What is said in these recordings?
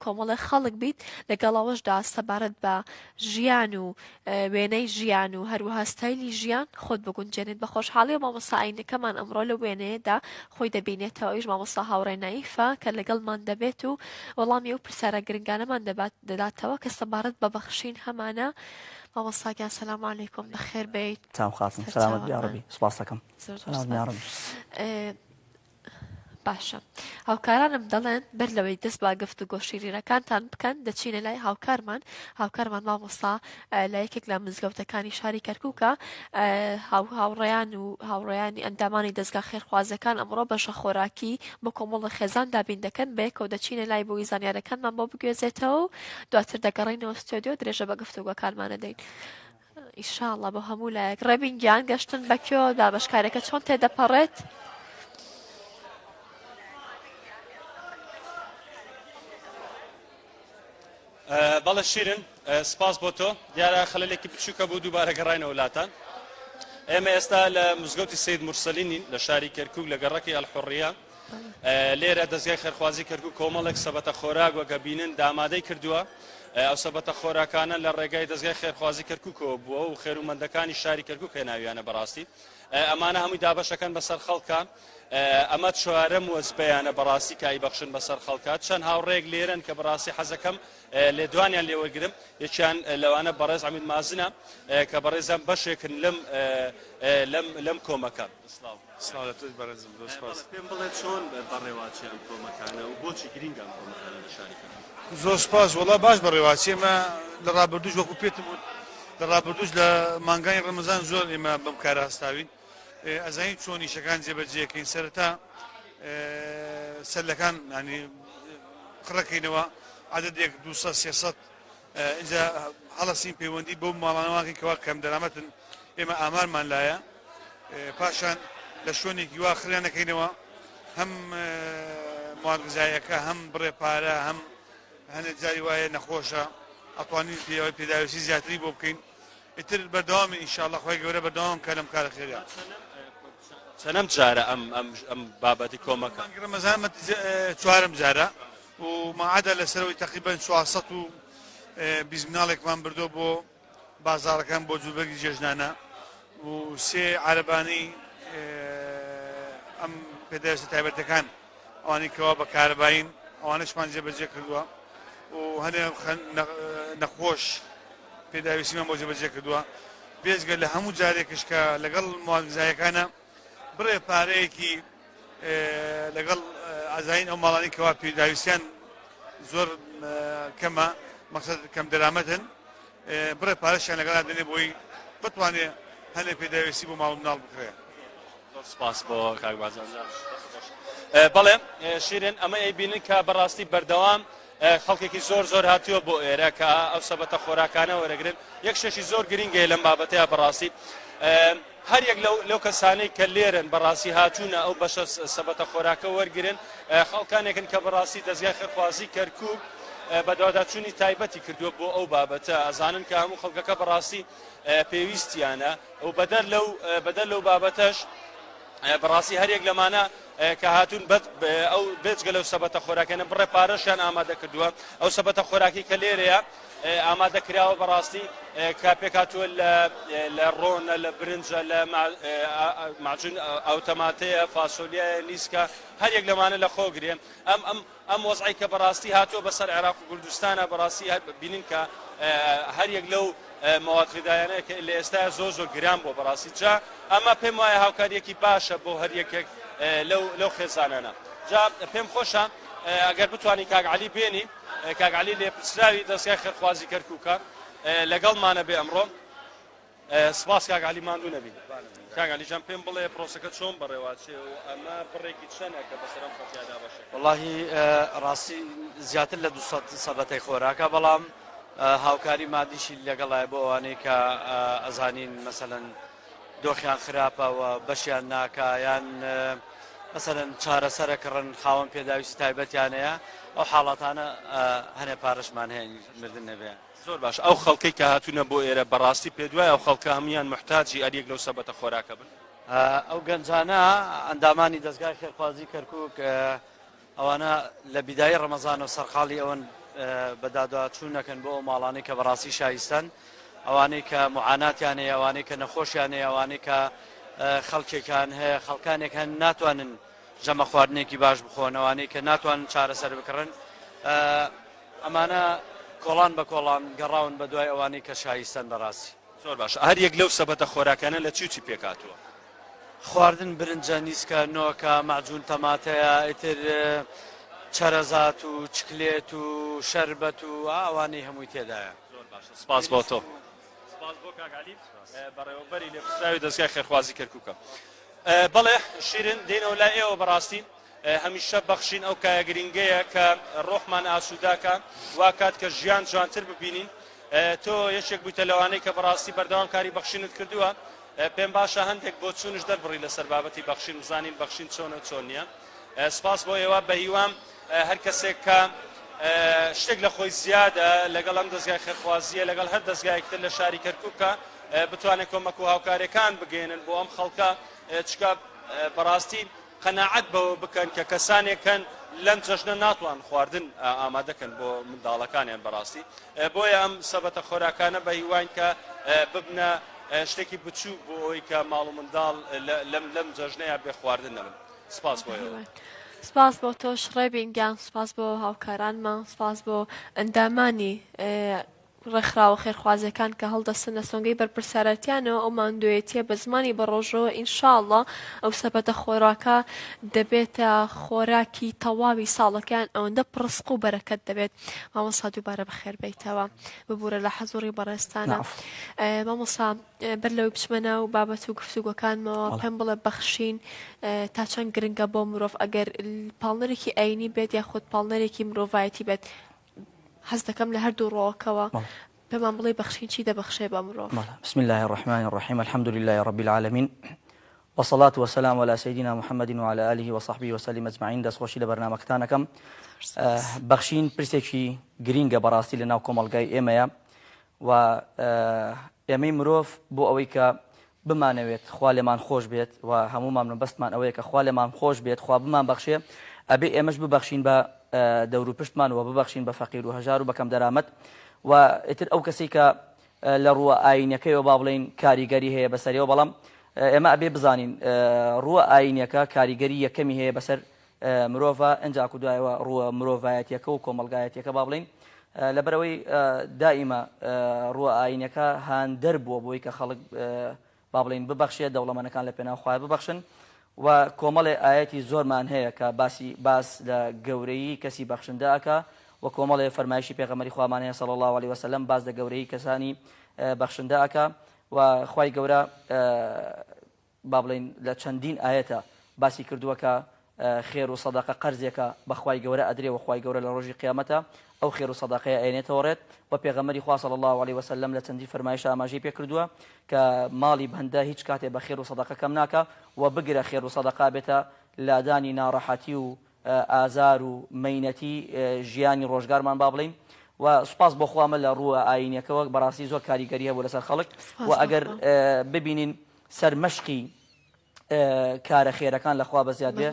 کۆمەڵێ خەڵک بیت، لەگەڵ ئەوەشدا سەبارەت بە ژیان و وێنەی ژیان و هەروەها ستایلی ژیان خۆت بگونجێنیت. بە خۆشحاڵیەوە مامۆستا ئاینەکەمان ئەمڕۆ لەو وێنەیەدا خۆی دەبینێتەوە، ئەویش مامۆستا هاوڕێ نایفە کە لەگەڵمان دەبێت و وەڵامی ئەو پرسیارە گرنگانەمان دەبات دەداتەوە کە سەبارەت بە بەخشین هەمانە. مامۆستا گیان سەلام عەلەیکوم، بەخێر بێیت. چاو خاتون سەلامەت بی یاڕەبی سوپاس دەکەم. زۆر زۆر سوپاس. باشە هاوکارانم دەڵێن بەر لەوەی دەست بە گفتوگۆ شیرینەکانتان بکەن دەچینە لای هاوکارمان هاوکارمان مامۆستا لە یەکێک لە مزگەوتەکانی شاری کەرکووکە هاوڕێیان و هاوڕێیانی ئەندامانی دەستگا خێرخوازەکان ئەمڕۆ بەشە خۆراکی بۆ کۆمەڵە خێزان دابین دەکەن بەیەکەوە دەچینە لای بۆی زانیارەکانمان بۆ بگوێزێتەوە و دواتر دەگەڕێینەوە ستۆدیۆ درێژە بە گفتوگۆکانمان دەدەین. ئیشاڵڵا بۆ هەموو لایەک. ڕێبین گیان گەشتن بە کوێ دابەشکارەکە چۆن تێدەپەڕێت؟ بەڵێ شیرن سپاس بۆ تۆ دیارە خەلەلێکی بچووکە بوو دووبارە گەڕاینەوە لاتان ئێمە ئێستا لە مزگەوتی سید مرسەلینین لە شاری کەرکک لە گەڕەکی ئەلحڕیە لێرە دەزگای خێرخوازی کەرکوک کۆمەڵێک سەبەتە خۆراک وەک ئەبینن دامادەی کردووە، ئەو سەبەتە خۆراکانە لە ڕێگای دەزگای خێرخوازی کەرکوکەوە بووە و خێرومەندەکانی شاری کەرکوک هێناویانە بەڕاستی ئەمانە هەمووی دابەشەکەن بەسەر خەڵکە ئەمە چوارەم وەجبەیانە بەڕاستی کە ئەیبەخشن بەسەر خەڵکە چەند هاوڕێیەک لێرەن کە بەڕاستی حەزەکەم لێدوانیان لێوەرگرم یەکیان لەوانە بەڕێز عەمید مازنە کە بەڕێزیان بەشێکن لەم لەم لەم کۆمەکە. سڵاو. سڵاو لە تۆش بەڕێزم زۆر سوپاس. بەڵێ پێم بڵێ چۆن بەڕێوەچێ ئەم کۆمەکانە و بۆچی گرینگە ئەم کۆمەکانە لە شاری کەرکوک؟ زۆر سوپاس وەڵا باش بەڕێوەچێ ئێمە لە ڕابردووش وەکو پێتم وت لە ڕابردووش لە مانگانی ڕەمەزان زۆر ئێمە بەم کارە هەستاوین ئەزانین چۆن ئیشەکان جێبەجێکەین سەرەتا سەلەکان ینی قڕەکەینەوە عددێک 200 300 ئینجا هەڵەسین پەیوەندی بەو ماڵانەوە ئەکەین کەوا کەمدەرامەتن، ئێمە ئامارمان لایە، پاشان لە شوێنێکی وا خڕیان ئەکەینەوە هەم مواد غذایەکە هەم بڕێ پارە هەم هەنێ جاری وایە نەخۆشە ئەتوانین پێوەی پێداویستی زیاتری بۆ بکەین ئیتر بەردەوامی ئینشاءاللە خوای گەورە بەردەوام کە لەم کارە خێرە. چەنەم جارە ئەم ئەم ئەم بابەتی کۆمەکە؟ مانگی ڕەمەزان چوارەم جارە و ماعەدا لەسەرەوەی تەقریبەن 420 مناڵێکمان بردووە بۆ بازاڕەکان بۆ جلوبەرگی جێژنانە و سێ عەرەبانەی ئەم پێداویستە تایبەتەکان ئەوانەی کەوا بە کارەبایین ئەوانەشمان جێبەجێ کردووە و هەنێ نەخۆش پێداویستیمان بۆ جێبەجێ کردووە بێجگە لە هەموو جارێکش کە لەگەڵ موادغذایەکانە بڕێ پارەیەکی لەگەڵ ئازاین ئەو ماڵانی کەوا پێداویستیان زۆر کەمە مەقسەد کەم دەرامەتن بڕێ پارەشیان لەگەڵا دەنێ بۆی بتوانێ هەنێ پێداویستی بۆ ماڵ و مناڵ بکڕێ. زۆر سپاس بۆ کاک بارزان جان. بەڵێ شیرین ئەمە ئەیبینن کە بەڕاستی بەردەوام خەڵکێکی زۆر زۆر هاتووە بۆ ئێرە کە ئەو سەبەتە خۆراکانە وەرەگرن یەک شتێکی زۆر گرینگەیە لەم بابەتەیە بەڕاستی هەر یەک لەو کەسانەی کە لێرن بەڕاستی هاتوونە ئەو بەشە سەبەتە خۆراکە وەرگرن خەڵکانێکن کە بەڕاستی دەزگای خێرخوازی کەرکوک بەدواداچوونی تایبەتی کردووە بۆ ئەو بابەتە ئەزانن کە هەموو خەڵکەکە بەڕاستی پێویستیانە و بەدەر لەو بەدەر لەو بابەتەش بەڕاستی هەریەک لەمانە کە هاتوون بەت ئەو بێجگە لەو سەبەتە خۆراکەنە بڕێ پارەشیان ئامادە کردووە ئەو سەبەتە خۆراکی کە لێرەیە ئامادە کراوە بەڕاستی کە پێکهاتووە لە ڕۆنە لە برنجە لە معجون ئەو تەماتەیە فاسۆلیایە نیسکە هەر یەک لەمانە لە خۆگرێ ئەم ئەم ئەم وەزعی کە بەڕاستی هاتووە بەسەر عێراق و کوردستانە بەڕاستی بینین کە هەر یەک لەو مواد غذایانە کە لە ئێستا زۆر زۆر گران بووە بەڕاستی جا ئەمە پێم وایە هاوکاریەکی باشە بۆ هەر یەکێک لەو لەو خێزانانە جا پێم خۆشە ئەگەر بتوانی کاک عەلی بێنی کاک عەلی لێپرسراوی دەزگای خێرخوازی کەرکوکە لەگەڵمانە بێ ئەمڕۆ. سپاس کاک عەلی ماندوو نەبی. کاک عەلی جان پێم بڵێ پرۆسەکە چۆن بەڕێوەچێ و ئەمە بڕێکی چەنە کە بەسەر ئەم خەڵکیا دابەشەکەن؟ وەڵاهی ڕاستی زیاتر لە 200 سەبەتەی خۆراکە بەڵام هاوکاری مادیشی لەگەڵایە بۆ ئەوانەی کە ئەزانین مەسەلەن دۆخیان خراپە و بەشیان ناکا یان مەسەلەن چارەسەرە کڕن خاوەن پێداویستی تایبەتیان هەیە ئەو حاڵاتانە هەنێ پارەشمان هەیە مردن نەبێ. زۆر باشە ئەو خەڵکەی کە هاتوونە بۆ ئێرە بەڕاستی پێت وایە ئەو خەڵکە هەموویان موحتاجی ئەریەک لەو سەبەتە خۆراکە بن؟ ئەو گەنجانە ئەندامانی دەزگای خێرخوازی کەرکوک ئەوانە لە بیدایی ڕەمەزانەوە سەرقاڵی ئەوەن بەداداچوون ئەکەن بۆ ئەو ماڵانەی کە بەڕاستی شایستەن، ئەوانەی کە موعاناتیان هەیە، ئەوانەی کە نەخۆشیان هەیە، ئەوانەی کە خەڵکێکیان هەیە، خەڵکانێک هەن ناتوانن ژەمە خواردنێکی باش بخۆن، ئەوانەی کە ناتوانن چارەسەر بکڕن، ئەمانە کۆڵان بە کۆڵان گەڕاون بە دوای ئەوانەی کە شایستەن بەڕاستی. زۆر باشە هەر یەک لەو سەبەتە خۆراکانە لە چی و چی پێکهاتووە؟ خواردن برنجە، نیسکە، نۆکە، مەعجون تەماتەیە، ئیتر چەرەزات و چکلێت و شەربەت و ئەوانەی هەمووی تێدایە. زۆر باشە سپاس بۆ تۆ. سپاس بۆ کاک عەلی بەڕێوەبەری لێپرسراوی دەزگای خێرخوازی کەرکوکە. بەڵێ شیرن دێنەوە لای ئێوە بەڕاستی هەمیشە بەخشین ئەو کایە گرینگەیە کە ڕۆحمان ئاسووداکە وا کات کە ژیان جوانتر ببینین تۆ یەکێک بوویتە لەوانەی کە بەڕاستی بەردەوام کاری بەخشینت کردووە پێم باشە هەندێک بۆچوونش دەربڕی لەسەر بابەتی بەخشین بزانین بەخشین چۆنە و چۆن نییە سپاس بۆ ئێوە بەهیوام هەر کەسێک کە شتێک لە خۆی زیادە لەگەڵ ئەم دەزگای خێرخوازیە لەگەڵ هەر دەزگایەک تر لە شاری کەرکووکە بتوانێت کۆمەک و هاوکاریەکان بگەێنن بۆ ئەم خەڵکە چکە بەڕاستی قەناعەت بەوە بکەن کە کەسانێک هەن لەم جەژنە ناتوان خواردن ئامادەکەن بۆ منداڵەکانیان بەڕاستی بۆیە ئەم سەبەتە خۆراکانە بە هیواین کە ببنە شتێکی بچووک بۆ ئەوەی کە ماڵ و منداڵ لەم لەم جەژنەیە بێ خواردن نەبن سپاس بۆ ئێوە. سپاس بۆ تۆش ڕێبین گیان سپاس بۆ هاوکارانمان سپاس بۆ ئەندامانی ڕێکخراوە خێرخوازیەکان کە هەڵدەستن لە سۆنگەی بەرپرسیارەتیانەوە ئەو ماندوێتیە بە زمانی بەڕۆژەوە ان شاء اللە ئەو سەبەتە خۆراکە دەبێتە خۆراکی تەواوی ساڵەکەیان ئەوەندە پڕ ڕزق و بەرەکەت دەبێت مامۆستا دووبارە بەخێر بێیتەوە ببورە لە حەزوڕی بەڕێزتانە مامۆستا بەر لەوەی بچمە ناو بابەت و گفتوگۆکانمەوە پێم بڵێ بەخشین تا چەند گرنگە بۆ مرۆڤ ئەگەر پاڵنەرێکی ئاینی بێت یاخود پاڵنەرێکی مرۆڤایەتی بێت حەز دەکەم لە هەردوو ڕۆکەوە پێمان بڵێ بەخشین چی دەبەخشێ بە مرۆڤ؟ بسم الله الرحمن الرحیم الحمد لله رب العالمین والصلاة والسلام على سيدنا محمد وعلى آله وصحبه وسلم اجمعین دەستخۆشی لە بەرنامەکەتان ئەکەم بەخشین پرسێکی گرینگە بەڕاستی لە ناو کۆمەڵگای ئێمەیە و ئێمەی مرۆڤ بۆ ئەوەی کە بمانەوێت خوا لێمان خۆش بێت و هەموومان مەبەستمان ئەوەیە کە خوا لێمان خۆش بێت خوا بمان بەخشێ ئەبێ ئێمەش ببەخشین بە دەوروپشتمان و ببەخشین بە فەقیر و هەژار و بە کەم دەرامەت و ئیتر ئەو کەسەی کە لە ڕووە ئایینەکەیەوە با بڵێین کاریگەری هەیە بەسەریەوە بەڵام ئێمە ئەبێ بزانین ڕووە ئایینەکە کاریگەری یەکەمی هەیە بەسەر مرۆڤە ئەنجاکو دوایەوە ڕووە مرۆڤایەتیەکە و کۆمەڵگایەتیەکە با بڵێین لەبەرئەوەی دائیمە ڕووە ئایینەکە هاندەر بووە بۆی کە خەڵک با بڵێین ببەخشێ دەوڵەمەنەکان لە پێناو خوایە ببەخشن و کۆمەڵێ ئایەتی زۆرمان هەیە کە باسی باس لە گەورەیی کەسی بەخشندە ئەکا و کۆمەڵێ فەرمایشی پێغەمبەری خوامان هەیە صلی اللە علیە وسلم باس لە گەورەیی کەسانی بەخشندە ئەکا و خوای گەورە با بڵێین لە چەندین ئایەتا باسی کردووە کە خێر و سەدەقە قەرزێکە بە خوای گەورە ئەدرێ و خوای گەورە لە ڕۆژی قیامەتا ئەو خێر و سەدەقەیە ئەیەنێتەوە ڕێت و پێغەمبەری خوا صلی اللە علیە وسلم لە چەندین فەرمایشا ئاماژەی پێ کردووە کە ماڵی بەندە هیچ کاتێ بە خێر و سەدەقە کەم ناکا و بگرە خێر و سەدەقە ئەبێتە لادانی ناڕەحەتی و ئازار و مەینەتی ژیانی ڕۆژگارمان با بڵێین و سوپاس بۆ خوا ئەمە لە ڕووە ئایینیەکەوە بەڕاستی زۆر کاریگەری هەبوو لەسەر خەڵک و ئەگەر ببینین سەرمەشقی کارە خێرەکان لە خوا بەزیاد بێ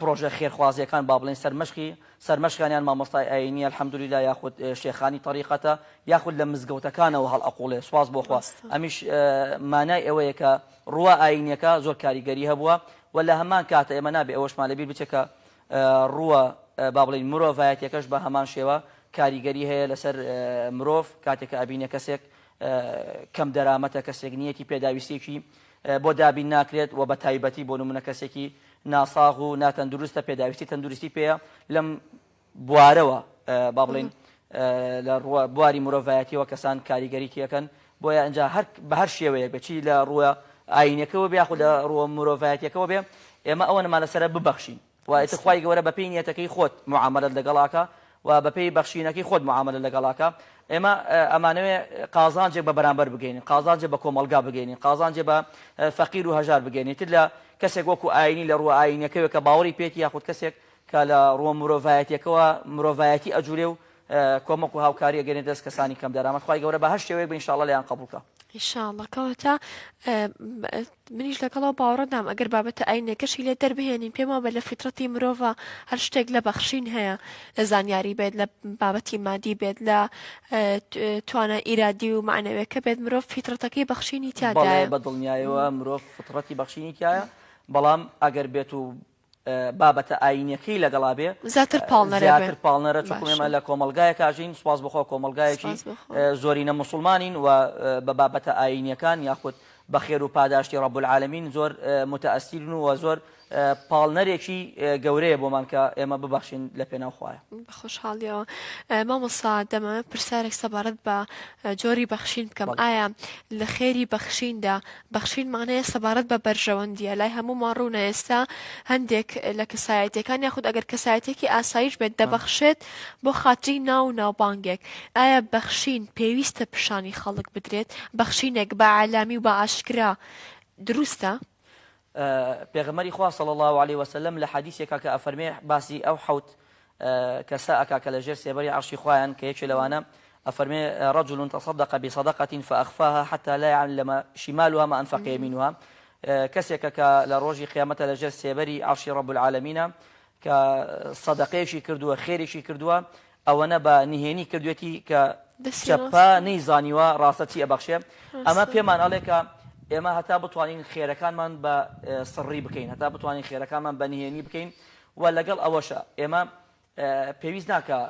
پرۆژە خێرخوازیەکان با بڵێن سەرمەشقی سەرمەشقیان یان مامۆستای ئایینی الحمدللە یاخود شێخانی تەریقەتە یاخود لە مزگەوتەکانەوە هەڵئەقوڵێ سوپاس بۆ خوا ئەمیش مانای ئەوەیە کە ڕووە ئایینیەکە زۆر کاریگەری هەبووە و لە هەمان کاتە ئێمە نابێ ئەوەشمان لەبیر بچێت کە ڕووە با بڵێین مرۆڤایەتیەکەش بە هەمان شێوە کاریگەری هەیە لەسەر مرۆڤ کاتێک کە ئەبینێ کەسێک کەم دەرامەتە کەسێک نیەتی پێداویستیەکی بۆ دابین ناکرێت و بە تایبەتی بۆ نمونە کەسێکی ناساغ و ناتەندروستە پێداویستی تەندروستی پێیە لەم بوارەوە با بڵێین لە ڕووە بواری مرۆڤایەتیەوە کەسان کاریگەری تێکەن بۆیە ئەنجا هەر بە هەر شێوەیەک بێ چی لە ڕووە ئاینەکەەوە بێ یاخود لە ڕووە مرۆڤایەتیەکەوە بێ ئێمە ئەوە نەمان لەسەرە ببەخشین و ئیتر خوای گەورە بەپێی نیەتەکەی خۆت معامەلەت لەگەڵ ئەکا و بەپێی بەخشینەکەی خۆت معامەلەت لەگەڵ ئەکا ئێمە ئەمانەوێ قازانجێک بە بەرامبەر بگەینین قازانجێک بە کۆمەڵگا بگەینین قازانجێ بە فەقیر و هەژار بگەینین تر لە کەسێک وەکو ئاینی لە ڕووە ئاینەکەوە کە باوەڕی پێتی یاخود کەسێک کە لە ڕووە مرۆڤایەتیەکەوە مرۆڤایەتی ئەجورێ و کۆمەک و هاوکاری ئەگەینێ دەست کەسانی کەم دەرامەت خوای گەورە بە هەر شێوەیەک بێ ان شاء اللە لێیان قبوڵ کا. ان شاء اللە کەواتە منیش لەگەڵ ئەو باوەڕەدام ئەگەر بابەتە ئاینەکەشی لێ دەربهێنین پێم وابێت لە فیترەتی مرۆڤە هەر شتێک لە بەخشین هەیە لە زانیاری بێت لە بابەتی مادی بێت لە توانا ئیرادی و معنەوێکە بێت مرۆڤ فیترەتەکەی بەخشینی بەڵێ تیادایە بە دڵنیایەوە مرۆڤ فطرەتی بەخشینی تیایە بەڵام ئەگەر بێت و بابەتە ئایینیەکەی لەگەڵا بێ زیاتر پاڵنەرە بێ زیاتر پاڵنەرە چونکو باشە ئێمە لە کۆمەڵگایەکا ژین سوپاس بۆ خوا کۆمەڵگایەکی سپاس بۆ خوا زۆرینە موسڵمانین و بە بابەتە ئایینیەکان یاخود بە خێر و پاداشتی رب العالمین زۆر متەئەسیرن و زۆر پاڵنەرێکی گەورەیە بۆمان کە ئێمە ببەخشین لە پێناو خوایە. بە خۆشحاڵیەوە مامۆستا دەمەوێت پرسیارێک سەبارەت بە جۆری بەخشین بکەم بەڵێ. ئایا لە خێری بەخشیندا بەخشین مانایە سەبارەت بە بەرژەوەندییە، لای هەموومان ڕوونە ئێستا هەندێک لە کەسایەتیەکان یاخود ئەگەر کەسایەتیەکی ئاساییش بێت دەبەخشێت بۆ خاتری ناو و ناوبانگێک، ئایا بەخشین پێویستە پیشانی خەڵک بدرێت؟ بەخشینێک بە عەلامی و بە ئاشکرا دروستە؟ پێغەمبەری خوا صلی اللە علیە وسلم لە حەدیسێکا کە ئەفەرمێ باسی ئەو حەوت کەسە ئەکا کە لە ژێر سێبەری عەرشی خوایان کە یەکێ لەوانە ئەفەرمێ رجل تصدق بصدقة فأخفاها حتى لا يعلم شمالها ما أنفق يمينها کەسێکە کە لە ڕۆژی قیامەتە لە ژێر سێبەری عەرشی رب العالمینە کە سەدەقەیەکی کردووە خێرێکی کردووە ئەوەنە بە نهێنی کردوێتی کە دەستی چەپە ڕاست نەیزانیوە ڕاستە چی ئەبەخشێ ئەمە ڕاستە پێمان ئەڵێ کە ئێمە هەتا بتوانین خێرەکانمان بە سڕی بکەین هەتا بتوانین خێرەکانمان بە نهێنی بکەین و لەگەڵ ئەوەشا ئێمە پێویست ناکا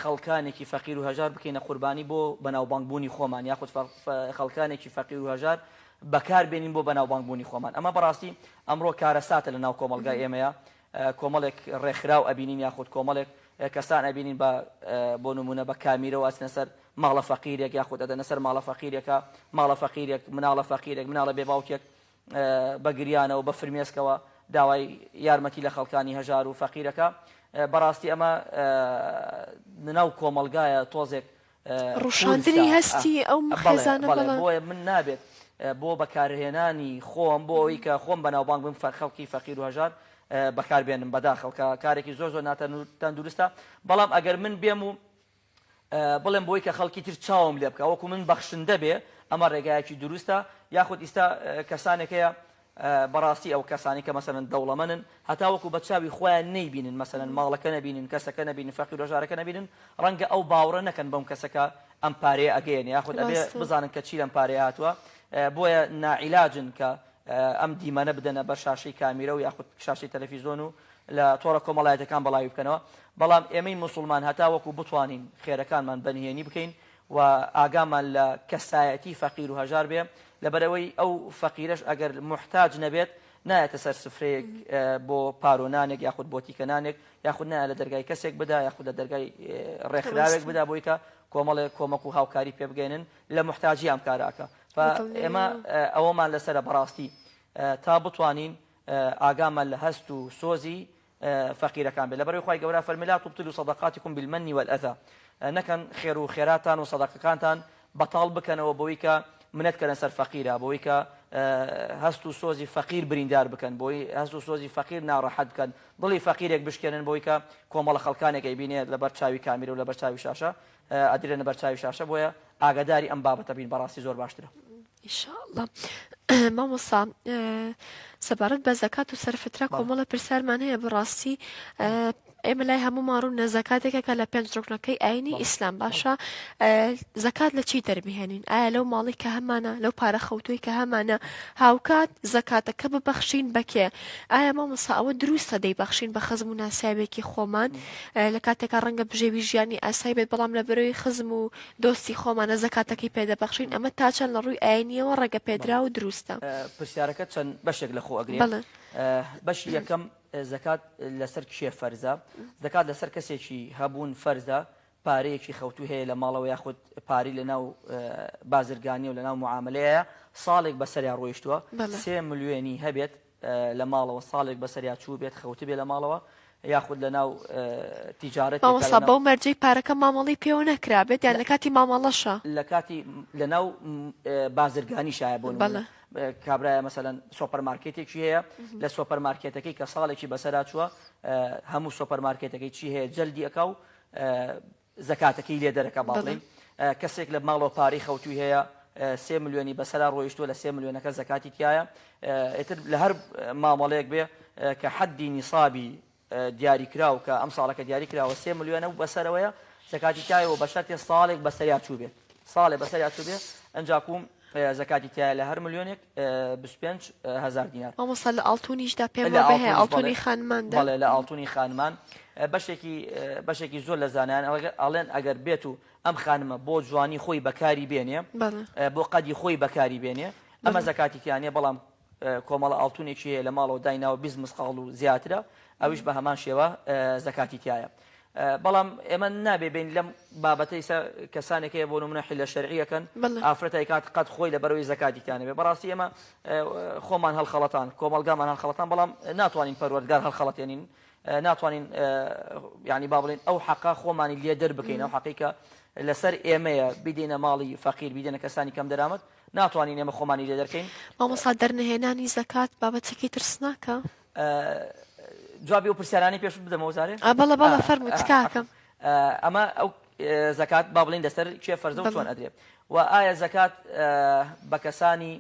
خەڵکانێکی فەقیر و هەژار بکەینە قوربانی بۆ بەناوبانگ بوونی خۆمان یاخود خەڵکانێکی فەقیر و هەژار بەکار بێنین بۆ بەناوبانگ بوونی خۆمان ئەمە بەڕاستی ئەمڕۆ کارەساتە لە ناو کۆمەڵگای ئێمەیە کۆمەڵێک ڕێکخراو ئەبینین یاخود کۆمەڵێک کەسان ئەبینین بە بۆ نمونە بە کامیرەوە ئەچنە سەر ماڵە فەقیرێک یاخود ئەدەنە سەر ماڵە فەقیرێکە ماڵە فەقیرێک مناڵە فەقیرێک مناڵە بێ باوکێک بە گریانەوە بە فرمێسکەوە داوای یارمەتی لە خەڵکانی هەژار و فەقیرەکە بەڕاستی ئەمە ناو کۆمەڵگایە تۆزێک ڕوشاندنی هەستی ئەو خێزانە بەڵێ بۆیە من نابێت بۆ بەکارهێنانی خۆم بۆ ئەوەی کە خۆم بەناوبانگ بم خەڵکی فەقیر و هەژار بەکاربێنم بەداخەوە کە کارێکی زۆر زۆر ناتەندروستە بەڵام ئەگەر من بێم و بڵێم بۆی کە خەڵکی تر چاوم لێ بکا وەکو من بەخشندە بێ ئەمە ڕێگایەکی دروستە یاخود ئیستا کەسانێک هەیە بەڕاستی ئەو کەسانی کە مەسەلەن دەوڵەمەنن هەتا وەکو بە چاوی خۆیان نەیبینن مەسەلەن ماڵەکە نەبینن کەسەکە نەبینن فەقیر هەژارەکە نەبینن ڕەنگە ئەو باوڕە نەکەن بەم کەسەکە ئەم پارەیە ئەگەیەنێ یاخود ئەبێ ڕاستە. بزانن کە چی لەم پارەیە هاتووە بۆیە ناعیلاجن کە ئەم دیمەنە بدەنە بەر شاشەی کامیرە و یاخود شاشەی تەلەفیزۆن و لە تۆڕە کۆمەڵایەتەکان بەڵاوی بکەنەوە، بەڵام ئێمەی موسوڵمان هەتا وەکو بتوانین خێرەکانمان بە نهێنی بکەین و ئاگامان لە کەسایەتی فەقیر و هەژار بێ، لەبەرئەوەی ئەو فەقیرەش ئەگەر موحتاج نەبێت نایەتە سەر سفرەیەک بۆ پارۆ نانێک یاخود بۆ تیکە نانێک یاخود نایە لە دەرگای کەسێک بدا یاخود لە دەرگای ڕێکخراوێک بدا بۆی کە کۆمەڵێک کۆمەک و هاوکاری پێ بگەیەنن لە موحتاجی ئەم کارە ئەکا. ئێمە ئەوەمان لەسەرە بەڕاستی تا بتوانین ئاگامان لە هەست و سۆزی فەقیرەکان بێت لەبەرئەوەی خوای گەورە فەرمی لا تبطلوا صدقاتکم بالمن والأذى نەکەن خێر و خێراتان و سەدەقەکانتان بەتاڵ بکەنەوە بەوەی کە منەت کەنە سەر فەقیرە بەوەی کە هەست و سۆزی فەقیر بریندار بکەن بۆی هەست و سۆزی فەقیر ناڕەحەت بکەن دڵی فەقیرێک بشکێنن بۆی کە کۆمەڵە خەڵکانێک ئەیبینێ لەبەر چاوی کامیرە و لەبەر چاوی شاشە ئەدرێنە بەر چاوی شاشە بۆیە ئاگاداری ئەم بابەتە بین بەڕاستی زۆر باشترە. ان شاء اللە مامۆستا سەبارەت بە زەکات و سەرفترە کۆمەڵە پرسیارمان هەیە بەڕاستی ئێمە لای هەموومان ڕوونە زەکاتێکە کە لە پێنج ڕوکنەکەی ئاینی ئیسلام باشە زەکات لە چی دەربهێنین ئایا لەو ماڵی کە هەمانە لەو پارە خەوتووی کە هەمانە هاوکات زەکاتەکە ببەخشین بەکێ ئایا مامۆستا ئەوە دروستە دەیبەخشین بە خزم و ناسیاوێکی خۆمان لە کاتێکا ڕەنگە بژێوی ژیانی ئاسای بێت بەڵام لە بەرەوەی خزم و دۆستی خۆمانە زەکاتەکەی پێ دەبەخشین ئەمە تا چەند لە ڕووی ئاینیەوە ڕێگە پێدراو و دروستە؟ پرسیارەکە چەند بەشێک لە خۆ ئەگرێ بەڵێ. بەشی یەکەم زەکات لەسەر کێ فەرزە؟ زەکات لەسەر کەسێکی هەبوون فەرزە پارەیەکی خەوتوو هەیە لە ماڵەوە یاخود پارەی لەناو بازرگانیە و لەناو معامەلەیە ساڵێک بەسەریا ڕۆیشتووە بەڵێ. سێ ملیۆنی هەبێت لە ماڵەوە ساڵێک بەسەریا چووبێت خەوتبێ لە ماڵەوە یاخود لە ناو تیجارەتێکا مامۆستا لە ناو بەو مەرجەی پارەکە مامەڵەی پێوە نەکرابێت یان لە لە کاتی مامەڵەشا؟ لە کاتی لە ناو بازرگانیشایە بۆ نموونە بەڵێ. کابرایە مەسەلەن سۆپەر مارکێتێکی هەیە لە سۆپەر مارکێتەکەی کە ساڵێکی بەسەرا چووە هەموو سۆپەر مارکێتەکەی چی هەیە جەلدی ئەکا و زەکاتەکەی لێ دەرەکا با بەڵێ. بڵێین کەسێک لە ماڵەوە پارەی خەوتووی هەیە. سێ ملیۆنی بەسەرا ڕۆیشتووە لە سێ ملیۆنەکە زەکاتی تیایە ئیتر لە هەر مامەڵەیەک بێ کە حەدی نیسابی دیاریکراو کە ئەم ساڵەکە دیاری کراوە سێ ملیۆنە و بەسەرەوەیە زەکاتی تایە و بە شەرتێ ساڵێک بەسەریا چووبێت ساڵێ بەسەریا چووبێ ئەنجاکوم زەکاتی تایە لە هەر ملیۆنێک 25 هەزار دینار. مامۆستا لە ئاڵتونیشدا پێم وابێ هەیە ئاڵتونی خانماندا. بەڵێ لە ئاڵتونی خانمان بەشێکی بەشێکی زۆر لە زانایان ئەڵێن ئەگەر بێت و ئەم خانمە بۆ جوانی خۆی بەکاری بێنێ بۆ قەدی خۆی بەکاری بێنێ ئەمە زەکاتی تیا نیە بەڵام کۆمەڵە ئاڵتونێکی هەیە لە ماڵەوە دایناوە 20 مسقاڵ و زیاترە ئەویش بە هەمان شێوە زەکاتی تایە. بەڵام ئێمە نابێ بین لەم بابەتەی سە کەسانێک هەیە بۆ نمونە حیلە شەرعیەکەن ئافرەتای کات قەت خۆی لە بەرەوەی زەکاتی تیانەبێ بەڕاستی ئێمە خۆمان هەڵخەڵەتان کۆمەڵگامان هەڵخەڵەتان بەڵام ناتوانین پەروەردگار هەڵخەڵەتێنین ناتوانین یانی با بڵێین ئەو حەقە خۆمانی لێ دەربکەین ئەو حەقی کە لەسەر ئێمەیە بیدەینە ماڵی فەقیر بیدەینە کەسانی کەم دەرامەت ناتوانین ئێمە خۆمانی لێ دەرکەین. مامۆستا دەرنەهێنانی زەکات بابەتێکی ترسناکە؟ جوابی ئەو پرسیارانەی پێشوت بدەمەوە جارێ؟ ئا بەڵێ بەڵێ فەرموو تکاکەم. ئەمە ئەو زەکات با بڵێین لەسەر کێ فەرزە و چۆن ئەدرێ و ئایا زەکات بە کەسانی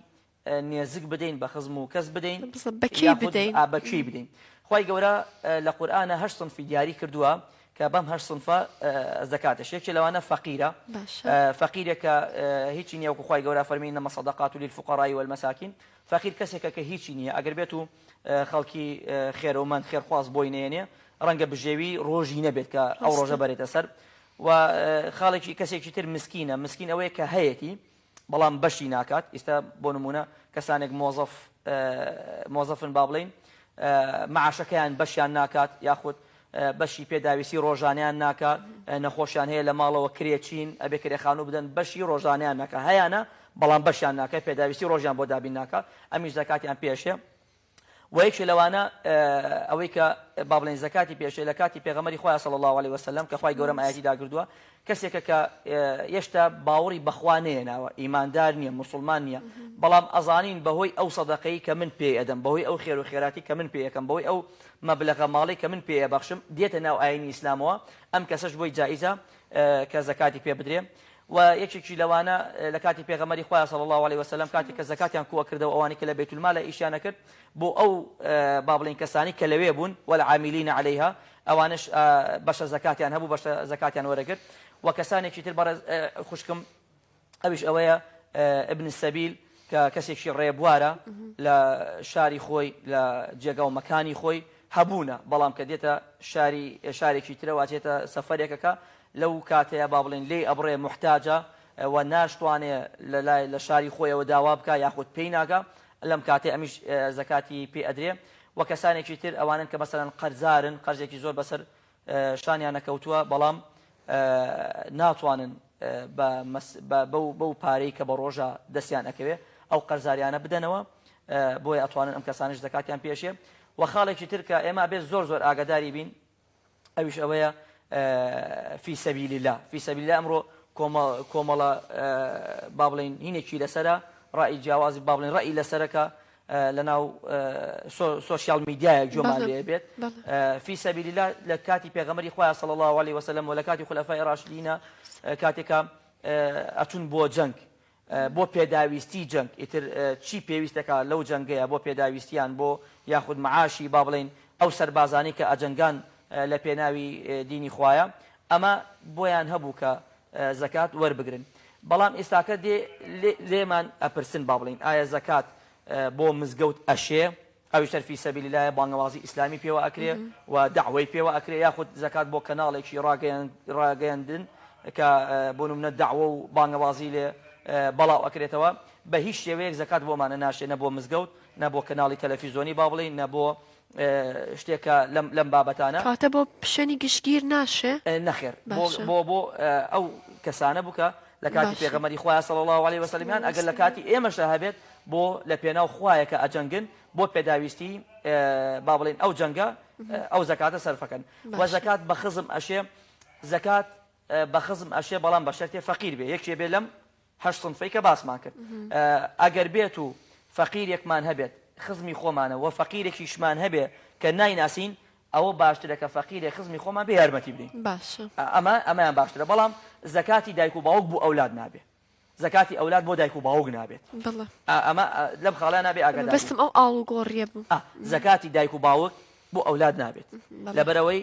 نێزک بدەین بە خزم و کەس بدەین بە کێی بدەین؟ بە کێی بدەین؟ خوای گەورە لە قورئانە هەشت سنفی دیاری کردووە کە بەم هەشت سنفە زەکاتش یەکێ لەوانە فەقیرە فەقیرێکە هیچی نییە وەکو خوای گەورە فەرمی انما الصدقات للفقراء والمساکین فەقیر کەسێکە کە هیچی نییە ئەگەر بێت و خەڵکی خێرەومەند خێرخواز بۆی نێنێ ڕەنگە بژێوی ڕۆژی نەبێت کە ئەو ڕۆژە بەرێتە سەر و خاڵێکی کەسێکی تر مسکینە مسکین ئەوەیە کە هەیەتی بەڵام بەشی ناکات ئیستا بۆ نمونە کەسانێک مۆزەف مۆزەفن با بڵێین معاشەکەیان بەشیان ناکات یاخود بەشی پێداویستی ڕۆژانیان ناکات نەخۆشیان هەیە لە ماڵەوە کرێچین ئەبێ کرێ خانوو بدەن بەشی ڕۆژانیان ناکە هەیانە بەڵام بەشیان ناکە پێداویستی ڕۆژیان بۆ دابین ناکە ئەمیش زەکاتیان پێشێ وە یەکێ لەوانە ئەوەی کە با بڵێین زەکاتی پێشێ لە کاتی پێغەمبەری خوایە صلی اللە علیە وسلم کە خوای گەورەم ئایەتی داگردووە کەسێکە کە یەشتا باوەڕی بەخوا نەیەناوە ئیماندار نییە موسڵمان نییە بەڵام ئەزانین بەهۆی ئەو سەدەقەی کە من پێی ئەدەم بەهۆی ئەو خێر و خێراتی کە من پێی ئەکەم بەهۆی ئەو مەبلەغە ماڵەی کە من پێی ئەبەخشم دێتە ناو ئایینی ئیسلامەوە ئەم کەسەش بۆی جائیزە کە زەکاتی پێ بدرێ و یەکێکی لەوانە لە کاتی پێغەمبەری خوایە صلی اللە علیە وسلم کاتێک کە زەکاتیان کۆ ئەکردەوە ئەوانەی کە لە بەیت المالە ئیشیان ئەکرد بۆ ئەو با بڵێین کەسانی کە لەوێ بوون والعاملین علیها ئەوانەش بەشە زەکاتیان هەبوو بەشە زەکاتیان وەرەگرت و کەسانێکی تر بەڕێز خوشکم ئەویش ئەوەیە ابن السبیل کە کەسێکی ڕێبوارە لە شاری خۆی لە جێگا و مەکانی خۆی هەبوونە بەڵام کە دێتە شاری شارێکی ترەوە ئەچێتە سەفەرێکەکە لەو کاتەیا با بڵێین لێی ئەبڕێ موحتاجە و ناشتوانێ لە لای لە شاری خۆیەوە داوا بکا یاخود پێی ناگا لەم کاتەی ئەمیش زەکاتی پێ ئەدرێ و کەسانێکی تر ئەوانەن کە مەسەلەن قەرزارن قەرزێکی زۆر بەسەر شانیانە کەوتووە بەڵام ناتوانن بە بە بەو بەو پارەی کە بە ڕۆژە دەستیان ئەکەوێ ئەو قەرزاریانە بدەنەوە بۆیە ئەتوانن ئەم کەسانەش زەکاتیان پێشێ و خاڵێکی تر کە ئێمە ئەبێ زۆر زۆر ئاگاداری بین ئەویش ئەوەیە فی سەبیل اللە فی سەبیل اللە ئەمڕۆ کۆمەڵە با بڵێین هینێکی لەسەرە ڕای جیاوازی با بڵێن ڕای لەسەرەکە لەناو سۆشیال میدیایە گوێمان لێ بێت فی سەبیل اللە لە کاتی پێغەمبەری خوایە صلی الله علیه وسلم و لە کاتی خولەفای ڕاشدینە کاتێکە ئەچون بۆ جەنگ بۆ پێداویستی جەنگ ئیتر چی پێویست دەکا لەو جەنگەیا بۆ پێداویستیان بۆ یاخود معاشی با بڵێین ئەو سەربازانەی کە ئەجەنگان لە پێناوی دینی خوایە ئەمە بۆیان هەبوو کە زەکات وەربگرن بەڵام ئیستاکە دێ لێمان ئەپرسن با بڵێین ئایا زەکات بۆ مزگەوت ئەشێ ئەویش هەر فی سەبیل اللە بانگەوازی ئیسلامی پێوە ئەکرێ و دەعوەی پێوە ئەکرێ یاخود زەکات بۆ کەناڵێکی ڕاگەیاندن کە بۆ نمونە دەعوە و بانگەوازی لێ بەڵاو ئەکرێتەوە بە هیچ شێوەیەک زەکات بۆمانە ناشێ نە بۆ مزگەوت نە بۆ کەناڵی تەلەفیزۆنی با بڵێین نە بۆ شتێکە لەم لەم بابەتانە. کەواتە بۆ شوێنی گشتگیر ناشێ؟ نەخێر بۆ بۆ بۆ ئەو کەسانە بوو کە لە کاتی پێغەمبەری خوایە صلی اللە علیه وسلم یان ئەگەر لە کاتی ئێمەشدا هەبێت بۆ لە پێناو خوایە کە ئەجەنگن بۆ پێداویستی با بڵێین ئەو جەنگە ئەو زەکاتە سەرفەکەن وە زەکات بە خزم ئەشێ زەکات بە خزم ئەشێ بەڵام بە شەرتێ فەقیر بێ یەکێ بێ لەم هەشت سنفەی کە باسمان کرد ئەگەر بێت و فەقیرێکمان هەبێت خزمی خۆمانە وە فەقیرێکیشمان هەبێ کە نایناسین ئەوە باشترە کە فەقیرێک خزمی خۆمان بێ یارمەتی بدەین باشە ئەمە ئەمەیان باشترە بەڵام زەکاتی دایک و باوک بۆ ئەولاد نابێ. زەکاتی ئەولاد بۆ دایک و باوک نابێت. بەڵێ. ئەمە لەم خاڵە نابێ ئاگادار بین. مەبەستم ئەو ئاڵوگۆڕیە بوو. زەکاتی دایک و باوک بۆ ئەولاد نابێت. لەبەرئەوەی